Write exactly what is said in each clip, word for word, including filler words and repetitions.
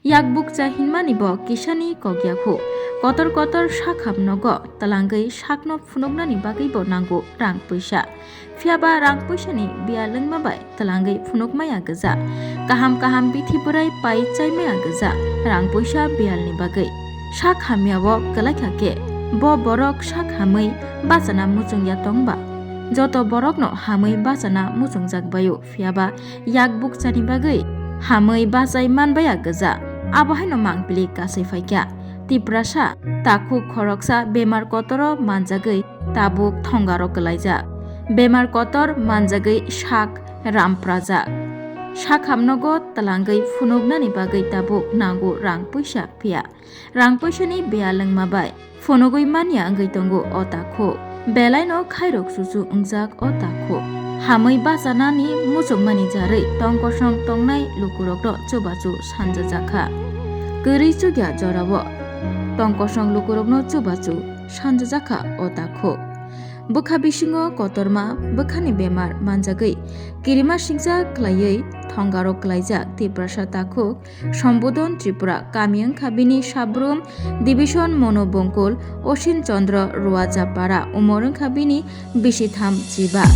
Yak bukcha hinmani bo kisani kok yakhu. Kotor kotor sakham nogo twlangwi sakno phunuknani bagwi bo nango rang puisa. Phiyaba rang puisani biyal wngma bai twlangwi phunukmaya gwja. Kaham kaham bithi bwrwi pai chaimaya gwja rang puisa biyalni bagwi. Sak hamya o kwlaikha khe bo borok sak hamwi bachana muchungya tongba. Joto borokno hamwi bachana muchungjak baio, phiyaba yak bukchani bagwi hamwi bachai manbaya gwja. Abo haino mangpili kasui phaikha. Tiprasa takhuk khoroksa bemar kotoro manjagwi tabuk thongaro kwlaijak. Bemar kotor manjagwi sak ram prajak. Sak hamnogo twlangwi phunuknani bagwi tabuk nango rang puisa phiya. Rang puisani biyal wngma bai phunugwi manya wngwi tongo o takhuk. Belaino khairok chuchu wngjak o takhuk. Hamwi bachanani muchungmani jarwi tongkosong tongnai lukurokno chubachu sanjajakha. Kwrwi chukya jorao tongkosong lukurokno chubachu sanjajakha o takhuk. Bwkha bisingo kotorma bwkhani bemar manjagwi kirima singcha khlaiwi thongaro kwlaijak Tiprasa takhuk Sambudhan Tripura, kami wngkha bini Sabrum Division Monu Bongkul, Oshin Chandra Ruajapara, umor wngkha bini bisitham chiba.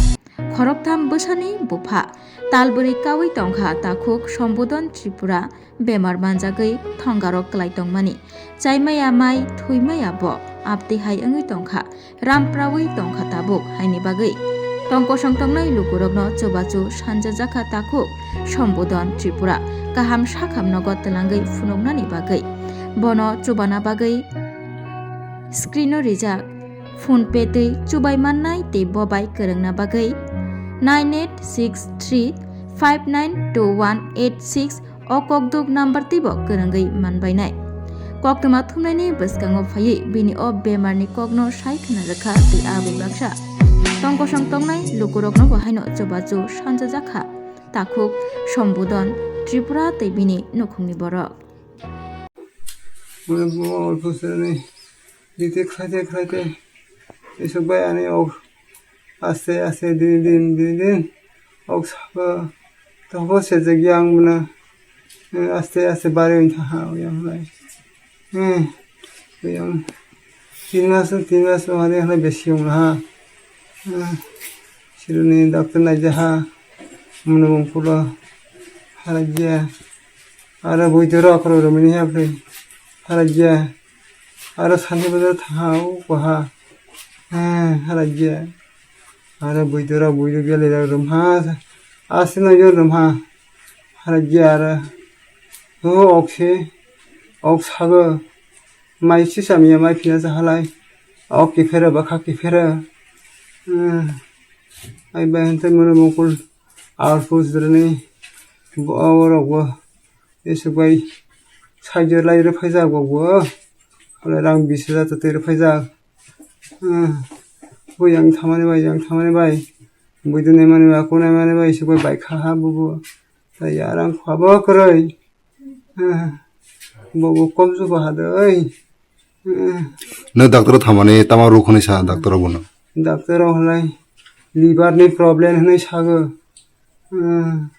Khoroktham bwsani bupha. Talbwrwi kaui tongkha takhuk Sambudhan Tripura, bemar manjagwi thongaro kwlai tongmani. Chaimaya mai, thuimaya bo, abtwi hai wngwi tongkha. Ram prawi tongkha tabuk haini bagwi. Tongkosong tongnai lukurokno chubachu sanjajakha takhuk Sambudhan Tripura kaham sakham nogo twlangwi phunuknani bagwi. Bono chubana bagwi screen-o rijak PhonePe twi chubai mannai tei bobai kwrwngna bagwi nine eight six three five nine two one eight six o kokduk number twibo kwrwngwi manbainai. Koktwma thumnaini bwskango phaiwi bini o bemarni kokno sai khna rwkha tei aboni baksa tongkosong tongnai lukurokno bo haino chubachu sanjajakha takhuk Sambudhan Tripura tei bini nukhungni borok. Dite khlaite khlaite isuk bai ani ok aste aste din din din din ok sabo tongbo sejak yang muna aste aste bari wngkha ha yang lai yang tin mas tin mas wngkha de besi wngkha ha sironi doctor naija ha muna mungkulo harajya aro buidoro akhoro romini ha phai harajya. Aro Santi Bazar thango kwaha. Eh, harajya. Aro buidora buidu beli rok romha. Asino yo romha. Harajya aro. O okse. Ok sago. Mai si samya mai phina sa halai. Ok kiphera bakha kiphera. Eh. Ai bai hante mano mokol. Ar pus drani. Bo awo rok bo. Isuk bai saijo lai rw phaijak bo bo. Hole rang bis hajar ta twi rw phaijak. Bo yang thamani bai, yang thamani bai. Buidu naimani bai, aku naimani bai, isuk bai bai kha ha bo bo. Tai ya rang kha bo kwrwi. Bo bo kom ju ba ha doi. Nw doctor thamani tama rw khoni sa doctor bono. Doctor hole liver ni problem hwnwi sago. Hmm.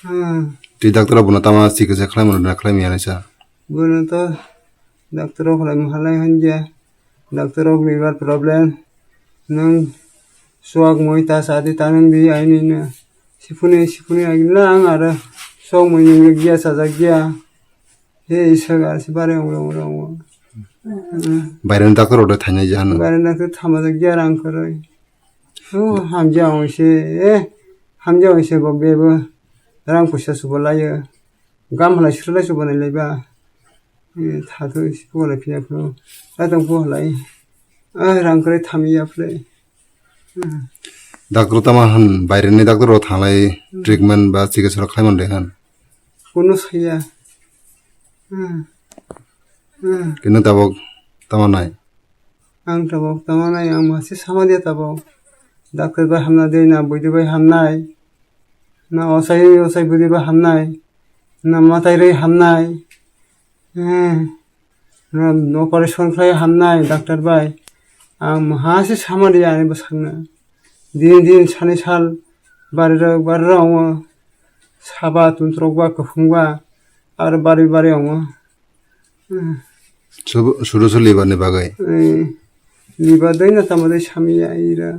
Hmm. Twi doctor bono tama chikitsa khlaimano na khlaimya hinwi sa? Bono to doctor rok khlai mahalai hwnjya. Doctor rok liver problem. Nwng suak mui ta sa di ta nwng di aini no. Sifuni sifuni agila ang aro suak mui nwng gya sajak gya. He isa ga si bare ong rong rong. Hmm. Baireni doctor rok de thainai jahano. Baireni doctor thamajak gya rang koroi. Oh, hamja ong se. Eh, hamja ong se bo bebo. Rang puisa subo layo. Gam halai srwlai chubanai laiba. Eh, thato isi phualai phiya phuru. Ai tong phualai. Ai rang kwrwi thamiya phulai. Hmm. Doctor tama hwn, baireni doctor rok thanglai Hmm. treatment ba chikitsa rok khlai mande hwn. Kunu saya. Hmm. Hmm. Kino tabok tama nai. Ang tabok tama nai, ang masi sama dia tabok. Doctor bai hamna de na, buidi bai hamnai. Na osai, osai buidi bai hamnai. Na matai rwi hamnai. Eh, na operation khlai hamnai doctor bai. Ang maha se sama dia ani bwsakno. Din din sani sal bari rok, bari rok wngo. Saba tuntrok ba, kwphwng ba. Aro bari bari wngo. Hmm. Sub-, sudu su liver ni bagwi? Eh, liver dai na tamo dai samiya ira.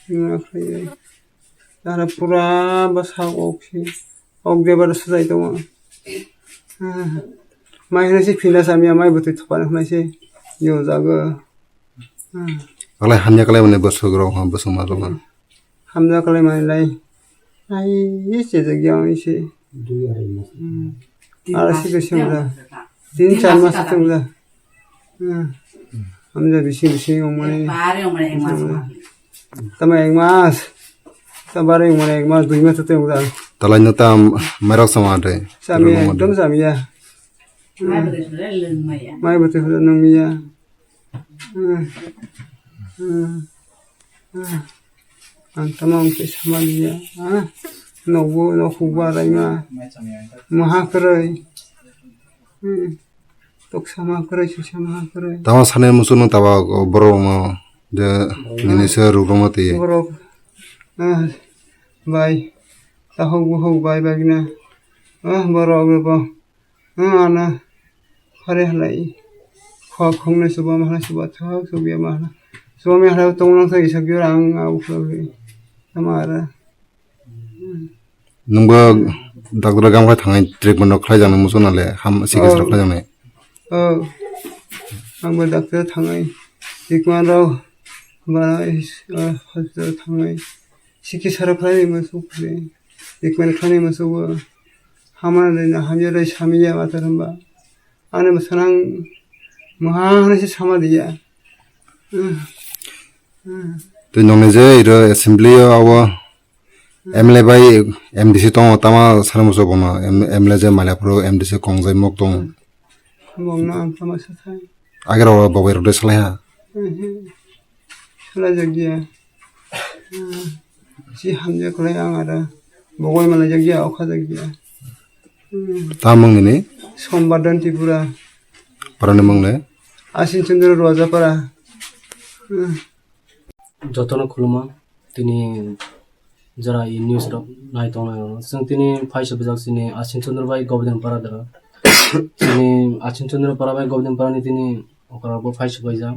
Wngma khlaiwi. Aro pura bwsa ok si. Ok de bar swjai tongo. Ah, mai hwnwi se phina samiya, mai bwtwi thupana hwnwi se yo jago. Ah. Alai hamya kalai mani bwswk rok ha bwswk ma rok ha. Hamya kalai mani lai. Ai, ye se jagya ang se. Dui arai mas. Hmm. Tin mas se besi wngla. Tin char mas se wngla. Hmm. Hamya bisi bisi wngmani. Bare wngmani ek mas. Tama ek mas. Tabare wngmani ek mas, dui mas tei wngla. Talai no tam mairok sama de. Sami ekdom sami ya. Mai bwtwi hwnwi lwng maya. Mai bwtwi hwnwi lwng maya. Hmm. Hmm. Hmm. Ang tama ang twi sama liya. Ah. Nokbo, nok hukba raima. Maha kwrwi. Hmm. Tok sama kwrwi, si sama kwrwi. Tama sani musu no taba borok no je nini se ruk rok ma twi. Borok. Ah. Bai. Tahok buhok bai bagina. Ah, borok rok. Ah, ano. Hare halai. Khok khoknai suba mahla suba thok subiya mahla. Suba mahla tonglang sa isa gyur ang au khlo. Tamara. Nwngbo doctor gam khai thangai treatment rok khlai jang nai muchung nale ham sikis rok khlai jang nai. Oh. Ang bo doctor thangai. Treatment rok ba is, ah, hospital thangai. Sikis rok khlai muchung khlai. Treatment khlai muchung bo. Hamya dai na hamya dai samiya matar hamba. Ani bwskanang maha hwnwi se sama diya. Tei nongni je iro assembly o abo M L A bai M D C tongo, tama sani muchung bono, M-, M L A je Mailaphuru M D C Kongjai mok tongo. Bongno ang tama sathai. Agera o bogoi rok de salai ha. Salai jagya. Si hamya kwlai ang aro bogoi malai jagya, okha jagya. Tamung nini? Sombardhan Tripura. Parani mung le? Asin Chandra Rojapara. Jotono khuluma, tini jora i news rok nai tongnai rok. Chwng tini phai subijak chini Asin Chandra bai Gobidin Para dara. Chini Asin Chandra Para bai Gobidin Para ni tini okra bo phai subaijak.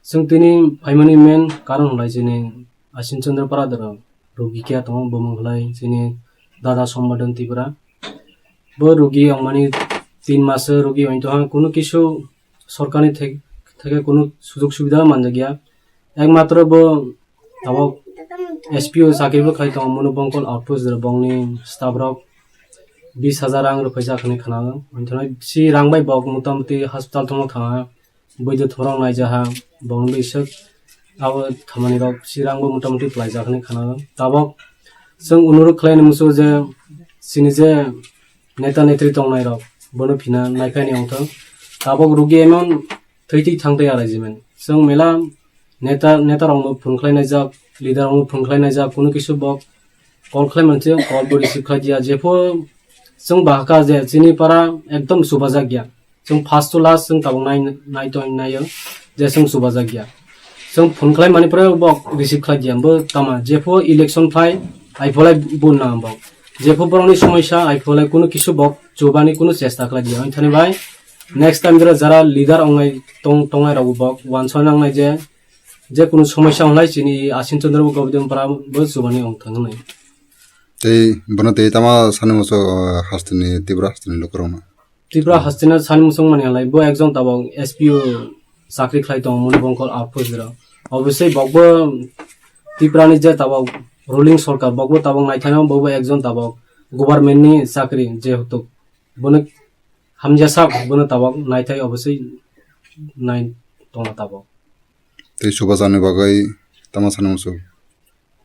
Chwng tini phaimani main karon hwnlai chini Asin Chandra Para dara. Rugi kya tongo, bo mung khlai chini dada Sombardhan Tripura. Bo rugi wngmani tin mas rugi wng tongha, kunu kisu sorkarni thek-, theke kunu sujog subida manjakya. Ekmatro bo tabok S P O chakri bo khai tongo, Monu Bongkol outpost de bongni staff rok bis hajar rang rw phaijak hinwi khna. Wng tongha si rang bai bok motamoti hospital thangma thangha. Bwidwt thorok naijaha, bongni biswk abo thamanirok chirangbo motamoti pwlaijaknai khana. Tabok chwng onurok khlaini muchungo je chini je neta netri tongnairok bono phina naikhaini wngthang. Tabok rugi emon thwi twi thangtwi araijimani. Chwng mela neta, netarokno phone khlainaijak, leaderrokno phone khlainaijak, kunu kisu bok call khlai manse, call bo receive khlai diya. Jepho chwng bahaka je chini para ekdom chubajak ya. Chwng first to last chwng tabuk nai, nai tong naio je chwng chubajak ya. Chwng phone khlai mani pore bo receive khlai diya. Bo tama jepho election phai, aipholai bo na bo. Jepho borokni somosya, aipholai kunu kisu bo chubani kunu chesta khlai diya. Ointhani bai next time jora jara leader ongnai tong, tongnai rok bo wansoi nangnai je, je kunu somosya ongnai chini Asin Chandra bo Gobidin Para bo chubani ongthang hinwi. Tei bono tei tama sani muchung, ah, hasteni, Tripura hasteni lukurokno? Tripura hasteni sani muchung mani halai bo ekjon tabok S P O chakri khlai tongo, Moni Bongkol outpost dero. Obviously bokbo Tripura ni je tabok ruling sorkar, bokbo tabok naithai no, bobo ekjon tabok government ni chakri jehetu. Bono hamjasa, bono tabok naithai obviously nai tongna tabok. Tei chubajani bagwi tama sani muchung?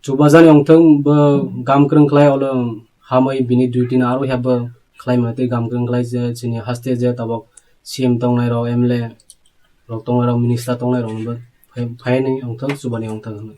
Chubajani wngthang bo gam kwrwng khlai olo hamwi bini duty no aro hep bo khlai mano tei gam kwrwng khlai je chini haste je tabok C M tongnai rok, M L A rok tongnai rok, minister tongnai rok no bo phai, phaini wngthang chubani wngthang hinwi.